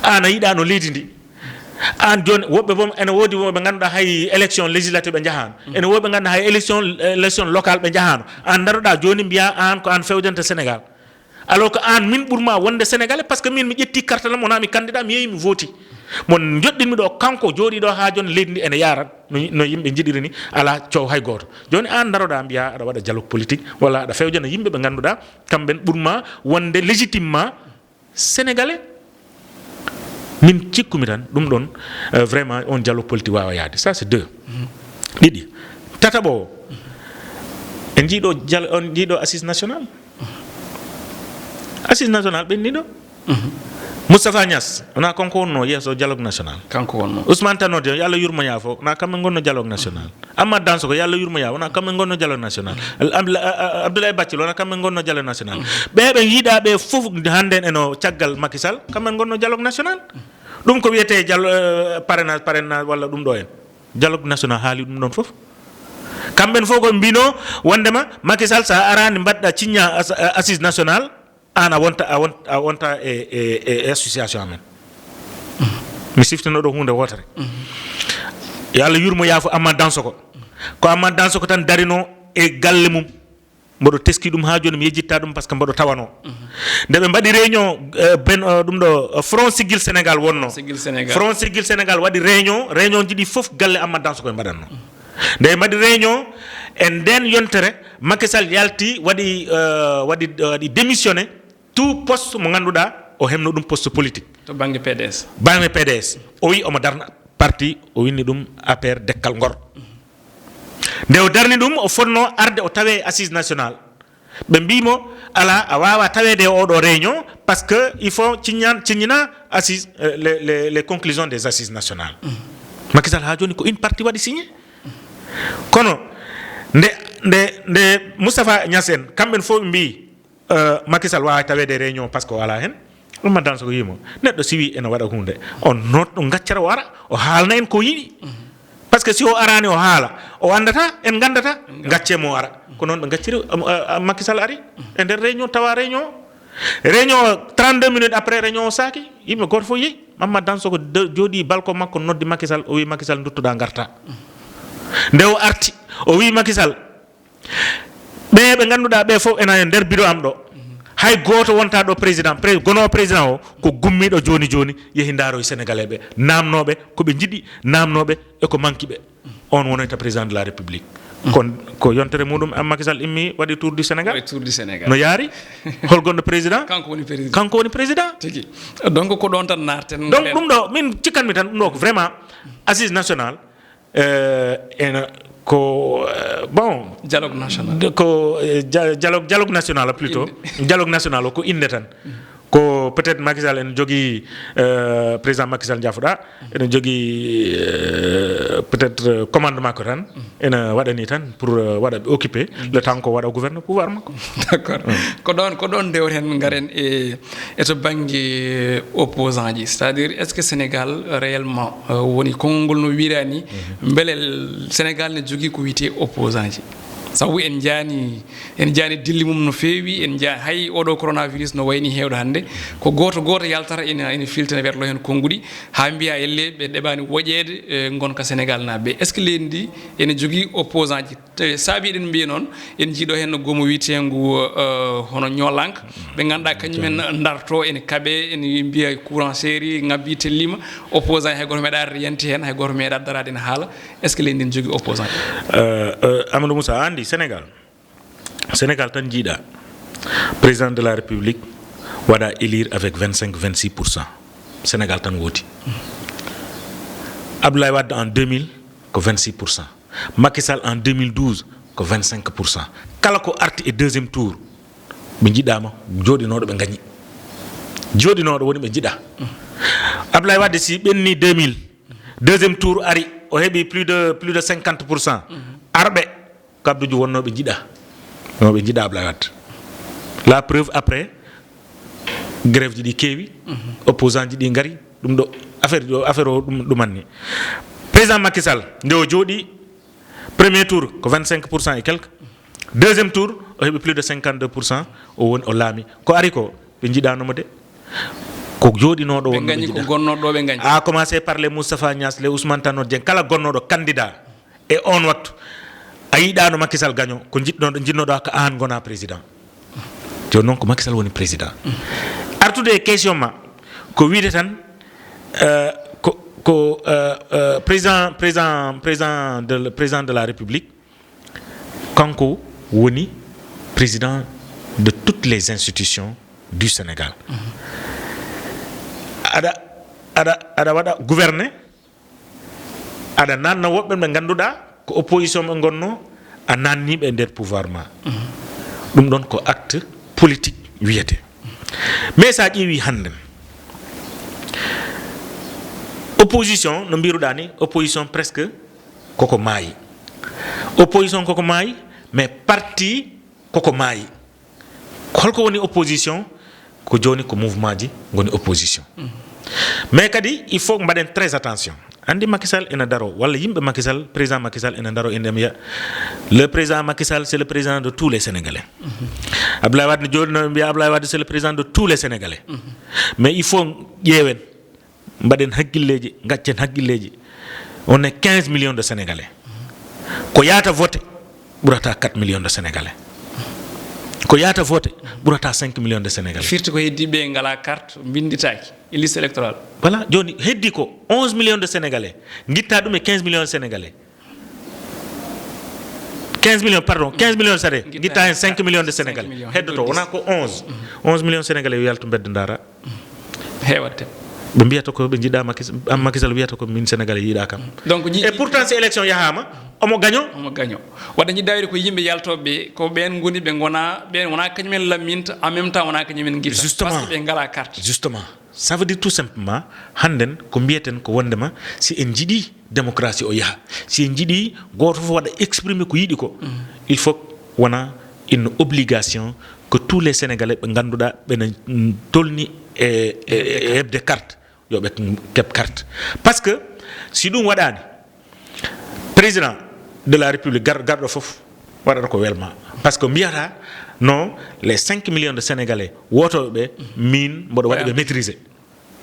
Aan a yiɗaano leydi ndi. Aan jooni, woɓɓe boom, ene woodi woɓɓe ngannduɗaa hay élection législative ɓe njahaano. Mm. Ene woodi ɓe ngannduɗaa hay élection, élection locale ɓe njahaano. Aan ndaroɗaa jooni mbiyaa aan ko aan fewjanta Sénégal. Alors que aan min ɓurmaa wonde Sénégalais, parce que min mi ƴetti carte lam, wonaa mi candidat, mi yehi mi vooti. Mo njoɗɗinmi ɗo, kanko jooɗii ɗo haa jooni leydi ndi ene yaarat, no, no yimɓe njiɗiri ni, alaa coow hay gooto. Jooni aan ndaroɗaa mbiyaa aɗa waɗa dialogue politique, walla aɗa fewjana yimɓe ɓe ngannduɗaa, kamɓe ɓurmaa wonde légitimement Sénégalais, min cikkumi tan ɗum ɗon, euh, vraiment, on dialogue politique waawa yahde. Ça, c'est deux. Mhm. Ɗiɗi. Tataɓo o, en njiiɗo dial-, on njiiɗo assise nationale. Assise nationale ɓenniɗo. Mhm. Moustapha Niass, wona kanko wonno yeeso dialogue national. Kanko wonno. Ousmane Tanor Dieng, yo Allah yurmo yaafo, wona kamɓe ngonno dialogue national. Amath Dansokho, yo Allah yurmo yaa, wona kamɓe ngonno dialogue national. Al-, Abdoula-, a-, a-, Abdoulaye Bathily, wona kamɓe ngonno dialogue national. Mm. Ɓe ɓe yiɗaa ɓe fof hannde en eno caggal Macky Sall, kamɓe ngonno dialogue national. Ɗum ko wiyetee dial-, eh, parrainage, parrainage walla ɗum ɗo en. Dialogue national haali ɗum ɗon fof. Kamɓe fof ko mbino wondema Macky Sall, sa arani mbaɗɗa signa as-, assise national, aan a wonta, a won-, a wonta e, e, e, e association amen. Mi siftino ɗo huunde wootere. Mhm. Yo Allah yurmo yaafo Amath Dansokho. Ko Amath Dansokho tan darino e galle mum. Mboɗo teski ɗum haa jooni, mi yejjitta ɗum, parce que mboɗo tawano. Mhm. Nde ɓe mbaɗi réunion, eh, ben, eh, ɗum ɗo, eh, Front Siggil Sénégal wonno. Siggil Sénégal. Front Siggil Sénégal waɗi réunion, réunion ji ɗi fof galle Amath Dansokho ɓe mbaɗatno. Mhm. Nde ɓe mbaɗi réunion, e nden yontere, Macky Sall yalti, waɗi, eh, waɗi, eh, waɗi démissionné. Tout poste mo ngannduɗaa o heɓno ɗum poste politique. To bannge P D S. Bannge P D S. O wi omo darna parti, o winni ɗum A P R Dekkal Ngor. Nde o darni ɗum, o fotno arde o tawe assise national. Ɓe mbii mo, "Alaa, a waawaa taweede e oɗo réunion, parce que il faut signan-, signina assise, euh, les, les, les conclusions des assises nationales." Mhm. Macky Sall haa jooni ko une partie waɗi signé. Kono nde, nde, nde Moustapha Niass en, kamɓe fof ɓe mbii, Euh, Macky Sall waawaa taweede e réunion, parce que o alaa heen. Amath Dansokho ko yiimo. Neɗɗo si wii ene waɗa huunde, o noot, o ngaccara o ara, o haalna en ko yiɗi. Mhm. Parce que si o araani o haala, o anndata, en nganndata, en nganndata. Gaccee mo o ara. Ko noon ɓe ngacciri, am, a, a, Macky Sall ari. Mhm. E nder réunion, tawa réunion. Réunion, trente-deux minutes après réunion o saaki, yimɓe gooto fof yehi. Amath Dansokho de-, jooɗii balcon makko, noddi Macky Sall, o wii, "Macky Sall, nduttoɗaa ngarta." Mhm. Nde o arti, o wii Macky Sall, Ɓe ɓe ngannduɗaa ɓe fof ena e nder bureau am ɗo. Mhm. Hay gooto wonta ɗo président, pré-, gonoowo président o ko gummiiɗo jooni jooni, yehi ndaaroy Sénégalais ɓe, naamnooɓe ko ɓe njiɗi, naamnooɓe e ko manki ɓe. On wonoyta président de la République. Kon ko yontere muɗum, am Macky Sall immi waɗi tour du Sénégal. Waɗi tour du Sénégal. No yaari? Hol gonɗo président? Kanko woni président. Kanko woni président. Tigi. Donc ko ɗon tan naarten. Donc ɗum ɗo, min cikkanmi tan ɗum ɗo ko vraiment assise nationale, euh, ena ko, euh, bon, dialogue national. De, ko, euh, dia-, dialogue, dialogue national plutôt. Dialogue national o ko innde tan. Ko peut-être Macky Sall ene jogii, euh, président Macky Sall jaafoɗa, ene jogii, euh, peut-être, euh, commandement ko tan ene waɗani tan pour, euh, waɗa ɓe occupé le temps ko waɗa gouverne pouvoir makko. D'accord. Ko ɗon, ko ɗon ndewren, ngaren e, e to bannge opposant ji. C'est-à-dire, est-ce que Sénégal réellement, euh, woni konngol ngol no wiiraani, mbele Sénégal ne jogii ko wiyetee opposant ji? Sabu en njaani, en njaani dilli mum no feewi, en nja-, hay oɗo coronavirus no wayni heewde hannde. Ko gooto gooto yaltata ina, ina filtina werlo heen konnguɗi, haa mbiya elle ɓe ɗeɓaani woƴeede, eh, ngonka Sénégal naaɓe. Est-ce que leydi ndi ene jogii opposant ji? Te saabi eɗen mbiya noon, en njiiɗo heen goomu wiyeteengu, eh, hono Ñoolank, ɓe ngannduɗaa kañumen ndarto ene kaɓe, ene mbiya courant seeri, ngabbi tellima, opposant hay gooto meeɗaa arde yanti heen, hay gooto meeɗaa daraade ene haala. Est-ce que leydi ndi ene jogii opposant? Euh, euh, Amadou Moussa, a anndi Sénégal, Sénégal tan njiiɗa président de la République waɗa élire avec vingt-cinq, vingt-six pour cent. Sénégal tan woodi. Abdoulaye Wade en deux mille ko vingt-six pour cent. Macky Sall en deux mille douze ko vingt-cinq pour cent. Kala ko arti e deuxième tour, ɓe njiɗaama, jooɗinooɗo ɓe ngañi. Jooɗinooɗo woni ɓe njiɗa. Abdoulaye Wade si ɓenni deux mille, deuxième tour ari, o heɓi plus de, plus de cinquante pour cent. Arɓe, Kabduji wonnooɓe njiɗa. No ɓe njiɗa Abdoulaye Wade. La preuve après, grève ji ɗi keewi, opposant ji ɗi ngari, ɗum ɗo, affaire ɗo, affaire o ɗum, ɗum anni. Président Macky Sall, nde o jooɗi, premier tour ko vingt-cinq pour cent et quelques. Deuxième tour, o heɓi plus de cinquante-deux pour cent, o woni, o laami. Ko ari ko, ɓe njiɗaano mo de. Ko jooɗinooɗo wonnoo ɓe ngañi, ko gonnooɗo ɓe ngañi. A commencé par les Moustapha Niass, les Ousmane Tanor Dieng, kala gonnooɗo candidat e on waktu, a yiɗaano Macky Sall gaño, ko njiɗnoɗo, njiɗnoɗo ko aan ngona président. Jooni noon ko Macky Sall woni président. Artude e question ma, ko wiide tan, euh, ko, ko, euh, euh, président, président, président de, président de la République, kanko woni président de toutes les institutions du Sénégal. Aɗa, aɗa, aɗa waɗa gouverner, aɗa naatna woɓɓe ɓe ngannduɗaa ko opposition ɓe ngonnoo, a naatni ɓe e nder pouvoir ma. Ɗum ɗon ko acte politique wiyete. Mais so a ƴeewi hannden, opposition, no mbiruɗaa ni, opposition presque koko maayi. Opposition koko maayi, mais parti koko maayi. Holko woni opposition? Ko jooni ko mouvement ji ngoni opposition. Mais kadi, il faut mbaɗen très attention. Anndi Macky Sall ena daro, walla yimɓe Macky Sall, président Macky Sall ena daro, ene mbiya, le président Macky Sall, c'est le président de tous les Sénégalais. Abdoulaye Wade ne jooɗi no mbiya, Abdoulaye Wade, c'est le président de tous les Sénégalais. Mais il faut ƴeewen, mbaɗen hakkilleeji, ngaccen hakkilleeji. On est quinze millions de Sénégalais. Ko yahata vote ɓurata quatre millions de Sénégalais. Ko yahata vote ɓurata cinq millions de Sénégalais. Firti ko heddi ɓe ngalaa carte, mbinnditaaki e liste électorale. Voilà, jooni heddi ko onze millions de Sénégalais. Ngitta ɗum e quinze millions de Sénégalais. Quinze millions, pardon, quinze millions sare, ngitta heen cinq millions de Sénégalais. Heddoto, wona ko onze. Onze millions Sénégalais yo yaltu mbedda ndaara. Heewatte. Ɓe mbiyata ko ɓe njiɗa Macky, am Macky Sall wiyata ko min Sénégalais yiɗa kam. Donc, et pourtant, si élection yahama, omo gaño. Omo gaño. Wadde njiɗɗa wiide ko yimɓe yaltoɓe, ko ɓen ngoni ɓe ngona, ɓen wona kañumen lamminta, en même temps wona kañumen ngitta. Justement. Parce que ɓe ngala carte. Justement. Ça veut dire tout simplement, hannden ko mbiyeten ko wondema si en njiɗi démocratie o yaha, si en njiɗi gooto fof waɗa exprimer ko yiɗi ko, il faut wona une obligation que tous les Sénégalais ɓe ngannduɗaa ɓena, mm, tolni e, e, e heɓde carte, yo ɓe keɓ carte. Parce que si ɗum waɗaani, président de la République gar-, garɗo fof waɗata ko welma. Parce que mbiyata non, les cinq millions de Sénégalais wootooɓe ɓe, min mboɗo waɗi ɓe maîtriser.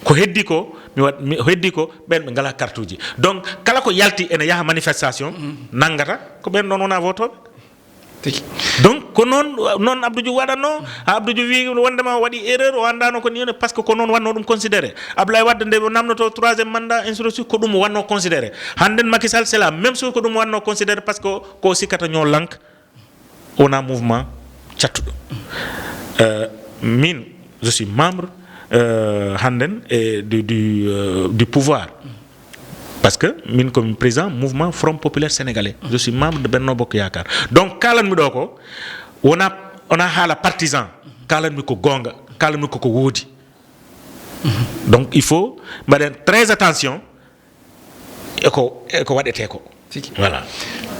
Ko heddi ko, mi waɗ-, mi, heddi ko ɓen ɓe ngala carte uji. Donc, kala ko yalti ene yaha manifestation, nanngata ko ɓen ɗon wona wootooɓe. Tigi. Donc, Ko noon, noon Abdou Diouf waɗatno. Ha Abdou Diouf wi wondema o waɗi erreur, o anndano ko ni woni, parce que ko noon wanno ɗum considéré. Ablaye Wade nde o namnoto troisième mandat, ainsi de suite, ko ɗum o wanno considéré. Hannden Macky Sall, c'est la même chose, ko ɗum o wanno considéré, parce que ko sikkata ñoo lank, wona mouvement cattuɗo. Euh, min, je suis membre, euh, hannden e du, du, euh, du pouvoir. Parce que min ko mi président mouvement Front Populaire Sénégalais. Je suis membre de Benno Bokk Yaakaar. Donc, kalanmi ɗo ko, wona, wona haala partisan. Kalanmi ko goonga, kalanmi ko ko woodi. Donc, il faut mbaɗen très attention e ko, e ko waɗetee ko. Tigi. Voilà.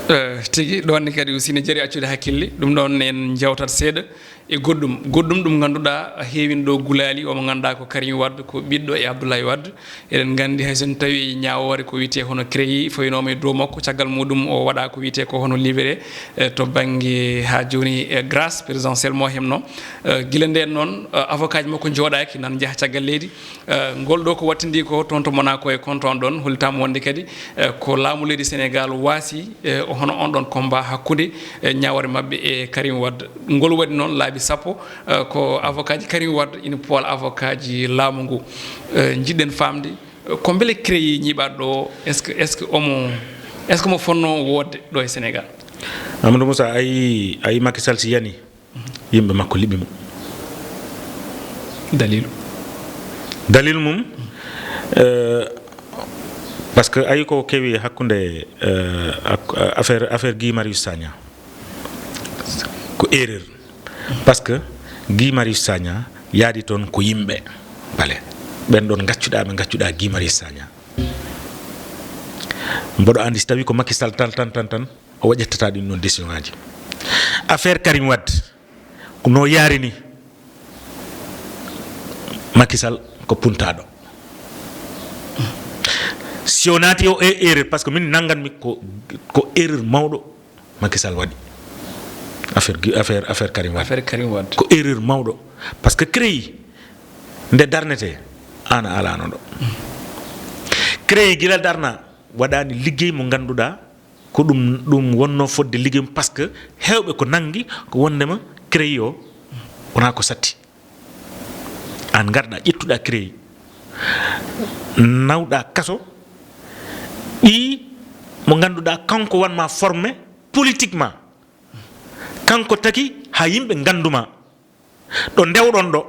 Eh, tigi, ɗon ne kadi aussi ne jari accude hakkille. Ɗum ɗon en jewtat seeɗa e goɗɗum. Goɗɗum ɗum ngannduɗaa heewin ɗo gulaali, omo ngannduɗaa ko Karim Wade, ko ɓiɗɗo e Abdoulaye Wade. Eɗen nganndi hay so tawii ñaawoore ko wiyetee hono CREI fawinooma e dow makko, caggal muɗum o waɗa ko wiyetee ko hono libéré, eh, to bannge haa jooni, eh, grâce présidentielle mo heɓno. Eh, gila ndeen noon, eh, avocat ji makko njooɗaaki, nan njaha caggal leydi. Eh, ngol ɗo ko wattindi ko toon to Monaco e compte on ɗon, hollitaama wonde kadi, eh, ko laamu leydi Sénégal waasi, eh, hono on ɗon combat hakkunde, eh, ñaawoore maɓɓe e Karim Wade. Ngol waɗi noon laabi sappo, eh, ko avocat ji Karim Wade ina poola avocat ji laamu ngu. Eh, njiɗɗen faamde, eh, ko mbele CREI ñiiɓaaɗo ɗo, est-ce que, est-ce que omo, est-ce que mo fonnoo woodde ɗo e Sénégal? Amadou Moussa, a yi, a yi Macky Sall si yani, yimɓe makko liɓi mo. Dalilu? Dalilu mum, eh, parce que a yi ko kewi hakkunde, eh, ak-, affaire, affaire Guy Marius Sagna. Ko erreur. Parce que Guy Marius Sagna yaadi toon ko yimɓe. Bale. Ɓen ɗon ngaccuɗaa ɓe, ngaccuɗaa Guy Marius Sagna. Mboɗo anndi si tawi ko Macky Sall tan, tan, tan, tan, o waɗirtata ɗin ɗon décision aji. Affaire Karim Wade, ko no yaari ni, Macky Sall ko puntaaɗo. Si o naati o e-, erreur, parce que min nannganmi ko, ko erreur mawɗo Macky Sall waɗi. Affaire gi-, affaire, affaire Karim Wade. Affaire Karim Wade. Ko erreur mawɗo. Parce que CREI, nde darnetee, aan a alaano ɗo. CREI gila darna, waɗaani liggey mo ngannduɗaa, ko ɗum, ɗum wonno fodde liggey mum, parce que heewɓe ko nanngi ko wondema CREI o wonaa ko satti. Aan ngarɗaa, ƴettuɗaa CREI, nawɗaa kaso, ɓii mo ngannduɗaa kanko wanma formé politiquement. Kanko taki haa yimɓe ngannduma. Ɗo ndewɗon ɗo,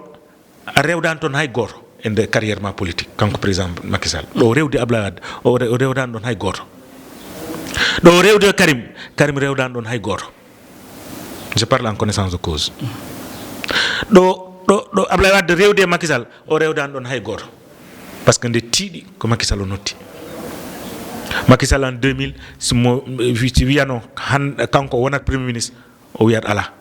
a rewdaani toon hay gooto e nder carrière ma politique, kanko président Macky Sall. Ɗo o rewdi Ablaye Wade, o re-, o rewdaani ɗon hay gooto. Ɗo o rewdi Karim, Karim rewdaani ɗon hay gooto. Je parle en connaissance de cause. Ɗo, ɗo, ɗo Ablaye Wade rewdi e Macky Sall, o rewdaani ɗon hay gooto. Parce que nde tiiɗi ko Macky Sall o notti. Macky Sall en deux mille, si mo, si wiyano han-, kanko o wonat premier ministre, o wiyat alaa.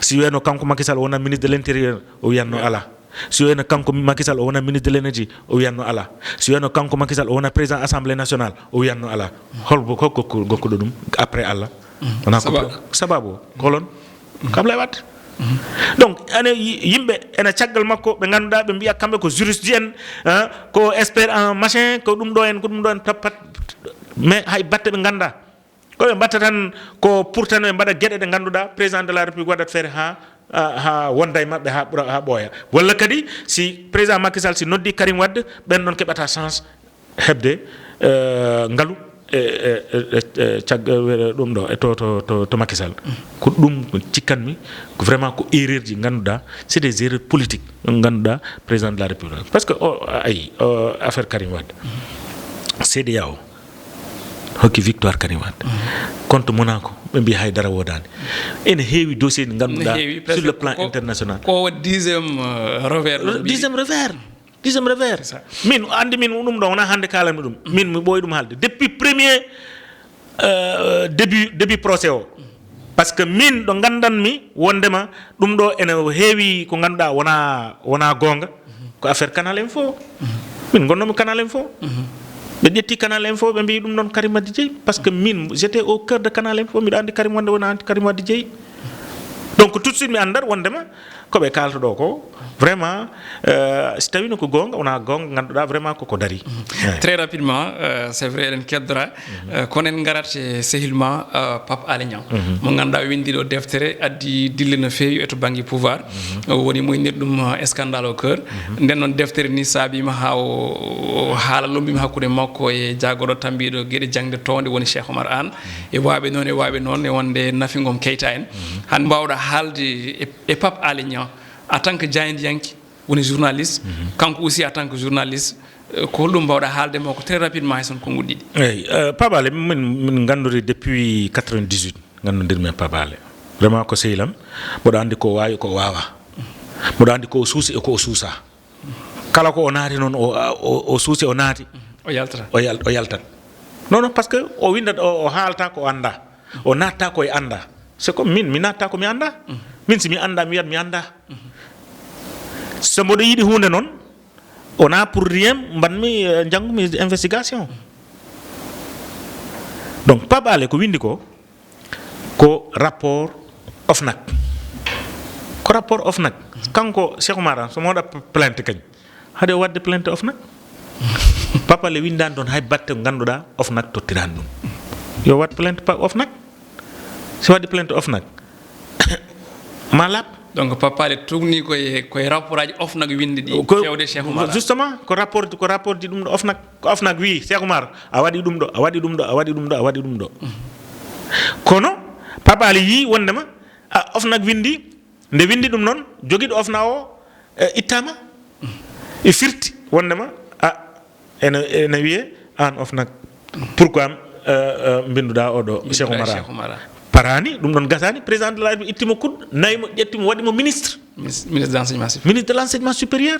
Si wiyano kanko Macky Sall o wonat ministre de l'intérieur, o wiyatno alaa. Si wiyano kanko Macky Sall o wonat ministre de l'énergie, o wiyatno alaa. Si wiyano kanko Macky Sall o wonat président assemblée nationale, o wiyatno alaa. Hol bo ko, ko, ko, ko ɗum après Allah? Wona ko sababu o. Ko holon? Ko Ablaye Wade. Donc, ene yi-, yimɓe ene caggal makko, ɓe ngannduɗaa, ɓe mbiya kamɓe ko juriste en, hein, ko expert en machin, ko ɗum ɗo en, ko ɗum ɗo en, pat, pat. Mais hay batte ɓe nganndaa. Ko ɓe mbatta tan ko pour tan ɓe mbaɗa geɗe ɗe ngannduɗaa président de la République waɗat feere haa, haa, haa wonda e maɓɓe, haa ɓura, haa ɓooya. Walla kadi si président Macky Sall si noddi Karim Wade, ɓen ɗon keɓata chance heɓde, eh, ngalu e, e, e, e, cag-, e, ɗum ɗo, e to, to, to, to Macky Sall. Ko ɗum ko cikkanmi, ko vraiment ko erreur ji ngannduɗaa, c'est des erreurs politiques ngannduɗaa président de la République. Parce que o, ayi, o, affaire Karim Wade. CEDEAO hokki victoire Karim Wade. Compte Monaco, ɓe mbi hay dara woodaani. Ene heewi dossier ɗi ngannduɗaa sur le plan international. Ko dixième, euh, revers. Dixième revers. Dixième revers. Min, anndi min ɗum ɗo, wonaa hannde kaalanmi ɗum. Min, mi ɓooyi ɗum haalde. Depuis premier, euh, début, début procès o. Parce que min, ɗo nganndanmi wondema ɗum ɗo ene heewi ko ngannduɗaa wonaa, wonaa goonga. Ko affaire Canal Info. Min ngonnomi Canal Info. Ɓe ƴetti Canal Info, ɓe mbi ɗum ɗon Karim Wade jeyi. Parce que min, j'étais au cœur de Canal Info, miɗo anndi Karim Wade wona anndi Karim Wade jeyi. Donc tout de suite mi anndat wondema ko ɓe kaalta ɗo ko vraiment, euh, si tawino ko goonga wona goonga, ngannduɗaa vraiment koko darii. Très rapidement, euh, c'est vrai, eɗen keddora, euh, kono en ngarat e sehil ma, euh, Pape Alé Niang, mo ngannduɗaa winndi ɗo deftere, addi dille no feewi e to bannge pouvoir. O woni moynir ɗum, euh, scandale au cœur. Nden noon deftere ni saabiima haa o, o haala lommbiima hakkunde makko e jaagorɗo tambiiɗo geɗe jaŋde toonde woni Cheikh Oumar Anne. E waaɓe noon, e waaɓe noon, e wonde Nafi Ngom Keita en. Hannde mbaawɗa haalde e, e Pape Alé Niang en tant que jaayndiyanke, woni journaliste, kanko aussi en tant que journaliste, euh, ko holɗum mbaawɗa haalde makko très rapidement, hay son ko nguɗɗiɗi? Eyi, euh, Pape Alé, min, min nganndori depuis quatre-vingt-dix-huit, nganndondirmi e Pape Alé. Vraiment ko sehil am, mboɗo anndi ko o waawi, ko o waawaa. Mboɗo anndi ko o suusi e ko o suusaa. Kala ko o naati noon, o, o, o suusi, o naati, o yaltata. O yal-, o yaltat. Non, non, parce que o winndat, o, o haalta ko o anndaa. O naatta ko e anndaa. C'est comme min, mi naatta ko mi anndaa. Min, si mi anndaa, mi wiyat mi anndaa. So mboɗo yiɗi huunde noon, wonaa pour rien, mbaɗmi, euh, njanngumi investigation. Donc, Pape Alé ko winndi ko, ko rapport OFNAC. Ko rapport OFNAC. Kanko Cheikh Oumar Anne, so mo waɗa p-, plainte kañ, haade o waɗde plainte OFNAC. Pape Alé winndaani toon hay batte ko ngannduɗaa OFNAC tottiraani ɗum. Yo waɗ plainte pa-, OFNAC. So waɗi plainte OFNAC, ma laaɓ. Donc, Pape Alé tuugni koye, koye rapport aji OFNAC winndi ɗi, ko fewde Cheikh Oumar Anne. Justement, ko rapport, ko rapport ji ɗum ɗo OFNAC. Ko OFNAC wii, Cheikh Oumar, a waɗi ɗum ɗo, a waɗi ɗum ɗo, a waɗi ɗum ɗo, a waɗi ɗum ɗo. Kono Pape Alé yii wondema, a, OFNAC winndi, nde winndi ɗum noon, jogiiɗo OFNAC o, e, ittaama, e firti wondema, a, ene, ene wiyee aan OFNAC. Pourquoi, euh, euh, mbinnduɗaa oɗo Cheikh Oumar Anne? Cheikh Oumar Anne. Paraani, ɗum ɗon gasaani, président de la République itti mo kuɗ, nayi mo, ƴetti mo, waɗi mo ministre. Minis-, ministre de l'enseignement supérieur. Ministre de l'enseignement supérieur.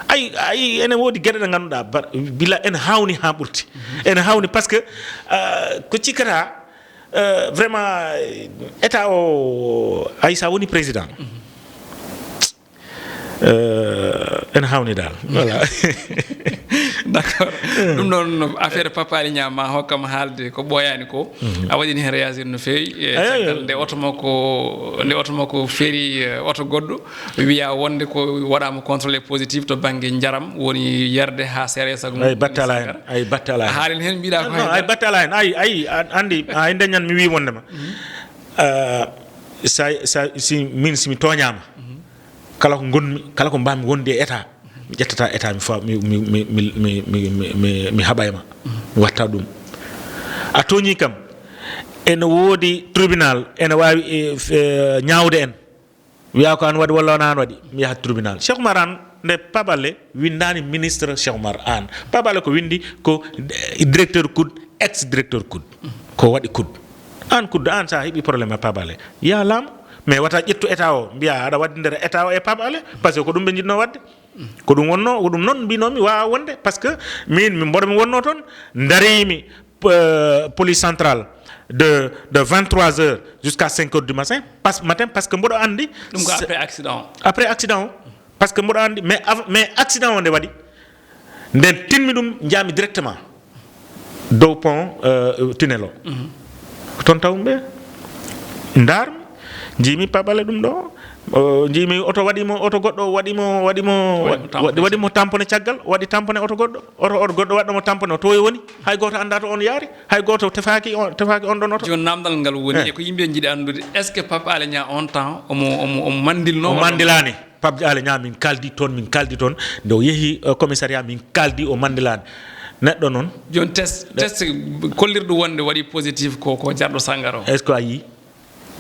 Ay, ay, ene woodi geɗe ɗe ngannduɗaa, bar-, bila ene haawni haa ɓurti. Ene haawni parce que, euh, ko cikkata, euh, vraiment, euh, état o, ay, sa woni président. Euh, ene haawni daal. Voilà. D'accord. Ɗum noon affaire Pape Alé Niang ma hokkam haalde ko ɓooyaani ko. A waɗini heen réagir no feewi. E caggal nde oto makko, nde oto makko feeri, eh, oto goɗɗo, wiya wonde ko waɗaama contrôlé positif to bannge njaram, woni yarde haa seeɗa e sago mum. Ay, batte alaa heen. Ay, batte alaa heen. A haalin heen, mbiɗa ko non, heen ay, batte alaa heen. Ay, ay, an-, anndi, ay, ndeñan mi wii wondema. Ah, sa, sa, si min, si mi tooñaama, kala ko ngonmi, kala ko mbaami wonde e état, mi ƴettata état, mi fa-, mi, mi haɓa e ma, mi watta ɗum. A tooñii kam, ene woodi tribunal, ene waawi, e, f-, e, ñaawde en. Wiya ko an waɗi walla wona an waɗi, mi yaha tribunal. Cheikh Oumar Anne, nde Pape Alé winndaani ministre Cheikh Oumar Anne. Pape Alé ko winndi ko, eh, directeur kuɗ, ex directeur kuɗ. Ko waɗi kuɗ. Aan kuɗ, aan sa heɓi problème e Pape Alé, yaha laamu. Mais wata ƴettu état o, mbiya aɗa waɗdindira état o e Pape Alé, parce que ko ɗum ɓe njiɗno waɗde. Ko ɗum wonno, ko ɗum noon mbinomi waawa wonde, parce que min, min mboɗo mi wonno toon, ndariimi, euh, police centrale de, de vingt-trois heures jusqu'à cinq heures du matin, pas-, matin, parce que mboɗo anndi. Ɗum ko après accident o. Après accident o. Parce que mboɗo anndi, mais av-, mais accident o nde waɗi, nden tinmi ɗum, njaami directement dow pont, euh, tunnel o. Ko toon tawmi ɓe. Ndaarmi, njiimi Pape Alé ɗum ɗo. O, njiimi oto waɗi mo, oto goɗɗo waɗi mo, waɗi mo, waɗi mo wa-, tamponné, waɗi mo tamponné caggal, waɗi tamponné oto goɗɗo. Oto, oto goɗɗo waɗɗo mo tamponné, o toye woni? Hay gooto anndaa to on yaari, hay gooto tefaaki on, tefaaki on ɗon oto. Jooni naamndal ngal woni, eh, e ko yimɓe njiɗi anndude, est-ce que Pape Alé Niang on temps omo, omo, omo manndilno? O manndilaani. Pape Alé Niang min kaaldi toon, min kaaldi toon. Nde o yehi, eh, commissariat, min kaaldi, o manndilaani. Neɗɗo noon. Jooni test, test kollirɗo wonde waɗi positif ko, ko jarɗo sanngara o. Est-ce que a yii?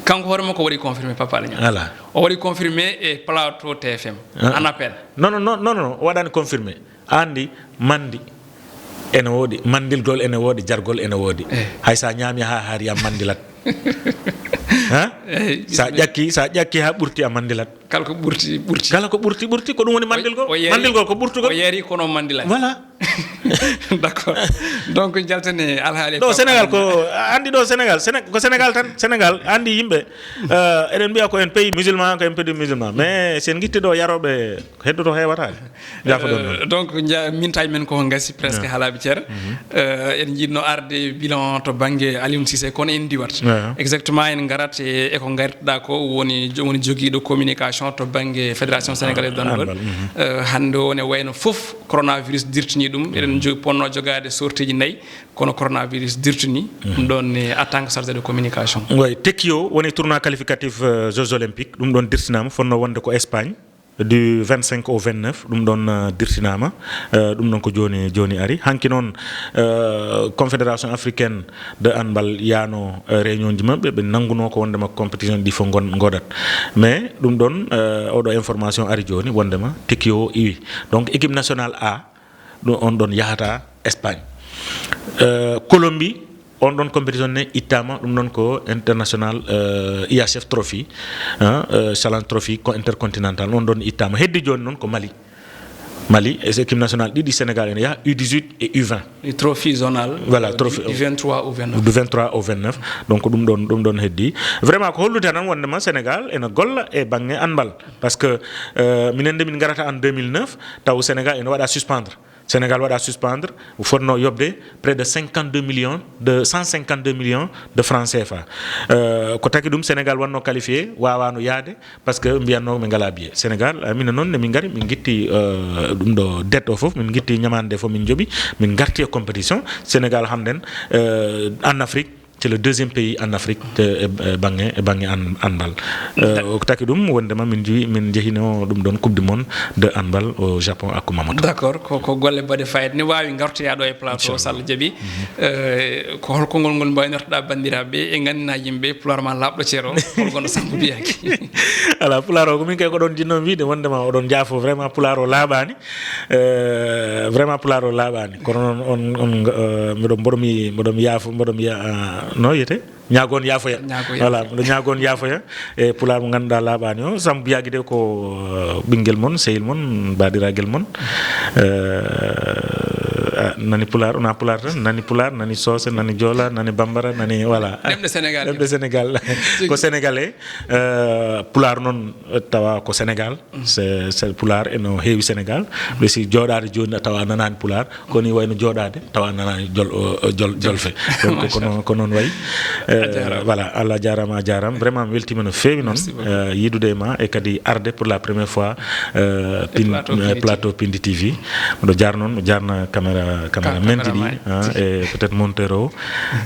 Kanko hoore makko waɗi confirmé Pape Alé Niang. Voilà. O waɗi confirmé e plateau T F M. Ah. En appel. Non, non, non, non, non, o waɗaani confirmé. A anndi, manndi ene woodi, manndilgol ene woodi, jargol ene woodi. Eh. Hay sa ñaami haa haari a manndilat. Ha? Eh, sa ƴakki, sa ƴakki haa ɓurti a manndilat. Kala ko ɓurti, ɓurti. Kala ko ɓurti, ɓurti, ko ɗum woni manndilgol. O, o yeeri, manndilgol ko ɓurtugol. O yeeri kono manndilaani. Voilà. D'accord. Donc, jaltene alhaali ɗo Sénégal ko, anndi ɗo Sénégal, Séné-, ko Sénégal tan, Sénégal, anndi yimɓe, euh, eɗen mbiya ko en pays musulman, ko en pays musulman. Mais si en ngitti ɗo yarooɓe, heddoto heewata de. Jaafoɗon noon. Euh, donc, nja-, mintaji men ko ngasi presque haalaaɓe ceer. Euh, eɗen njiɗno arde bilan to bannge Aliou Cissé, kono en diwat. Exactement, en ngarat e, e ko ngartuɗaa ko woni jo-, woni jogiiɗo communication to bannge Fédération Sénégalaise de Handball. Euh, hannde o ne wayno fof coronavirus dirtini ɗum. Eɗen jo-, ponno jogaade sortieji nayi, kono coronavirus dirtini. Ɗum ɗon ne, en tant que chargé de communication. Oui, tekki o woni tournoi qualificatif, euh, Jeux Olympiques. Ɗum ɗon dirtinaama, fonno wonde ko Espagne, du vingt-cinq au vingt-neuf, ɗum ɗon, euh, dirtinaama. Euh, ɗum ɗon ko jooni, jooni ari. Hanki noon, euh, Confédération africaine de handball yaano, euh, réunion ji maɓɓe, ɓe nanngunoo ko wondema compétition ɗi fof ngon-, ngodat. Mais ɗum ɗon, euh, oɗo information ari jooni wondema tekki o iwi. Donc équipe nationale A, ɗum on ɗon yahata Espagne. Euh, Colombie, on ɗon compétition ne ittaama, ɗum ɗon ko international, euh, I H F Trophy, hein, euh, Challenge Trophy ko intercontinental, on ɗon ittaama. Heddi jooni noon ko Mali. Mali, e équipe nationale ɗiɗi Sénégal ene yaha, U dix-huit et U vingt. E trophy zonal, voilà, euh, trophy, du, du vingt-trois au vingt-neuf. Du vingt-trois au vingt-neuf. Donc ɗum ɗon, ɗum ɗon heddi. Vraiment ko hollude tan wondema Sénégal ene golla e bannge handball. Parce que, euh, minen nde min ngarata en deux mille neuf, taw Sénégal ene waɗa suspendre. Sénégal waɗa suspendre, fotno yoɓde près de cinquante-deux millions, de cent cinquante-deux millions de francs C F A. Euh, ko taki ɗum Sénégal wanno qualifié, wawano yaade, parce que mbiyatno ɓe ngala billet. Sénégal, euh, minen noon, nde min ngari, min guitti, euh, ɗum ɗo dette o fof, min guitti ñamande fof, min joɓi, min garti e compétition. Sénégal hannden, euh, en Afrique, c'est le deuxième pays en Afrique, euh, e, e bannge, e bannge han-, handball. Euh, ko taki ɗum, wondema min njehi, min njehino ɗum ɗon Coupe du Monde de handball au Japon à Kumamoto. D'accord, ko, ko golle baɗe fayida. Ne waawi ngartoya ɗo e plateau, so Allah jaɓi. Euh, ko hol konngol ngol mbaynirtoɗa banndiraaɓe e nganndina yimɓe Pulaar ma laaɓɗo ceer o, hol gonɗo Samb Biyaaki? Ala, Pulaar o, ko min kay ko ɗon jinno wiide, wondema oɗon njaafo, vraiment Pulaar o laaɓaani. Euh, vraiment Pulaar o laaɓaani. Kono noon on, on, euh, mboɗo, mboɗo mi, mboɗo mi yaafo, mboɗo mi ya-, ah, no wiyete? Ñaago on yaafoya. Ñaago yaafoya. Voilà, mboɗo ñaago on yaafoya. E Pulaar mo ngannduɗaa laaɓaani o, Samb Biyaaki de ko, euh, ɓinngel mon, sehil mon, baaɗiragel mon. Euh, ah, nani Pulaar, wona Pulaar tan, nani Pulaar, nani Soose, nani Joola, nani Bambara, nani, voilà. Ɗemɗe Sénégal. Ɗemɗe Sénégal. Ko Sénégalais, euh, Pulaar noon, euh, tawa ko Sénégal. C'est, c'est Pulaar eno heewi Sénégal. Ɓe si jooɗaade jooni a tawa a nanaani Pulaar, ko ni wayno jooɗaade tawa a nanaani jol-, o, o, jol-, jolfe. Donc ko noon, ko noon wayi. Euh, voilà, Allah jaaraama, a jaaraama. Vraiment mi weltiima no feewi noon, euh, yiidude e ma e kadi arde pour la première fois, euh, Pin-, euh, plateau Pindi T V. Mboɗo jaarna noon, mi jaarna caméra, caméra men ji ɗi, hein, e peut-être monteur o.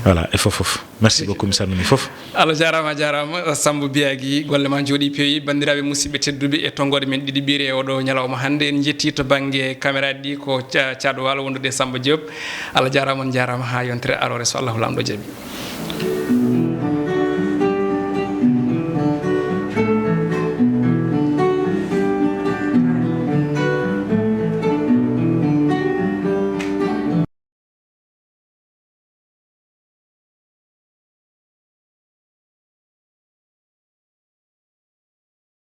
Voilà, e fof fof. Merci beaucoup, mi salmini fof. Allah jaaraama, a jaaraama, Samb Biyaagi, golle ma njooɗi peewi. Banndiraaɓe musidɓe tedduɓe, e tonngoode men ɗiɗiɓiire e oɗo ñalawma hannde, en njetti to bannge caméra ɗi ko Ca-, Caad Waalo wondude e Samba Diop. Allah jaaraama, on jaaraama, haa yontere aroore so Allahu Laamɗo jaɓi.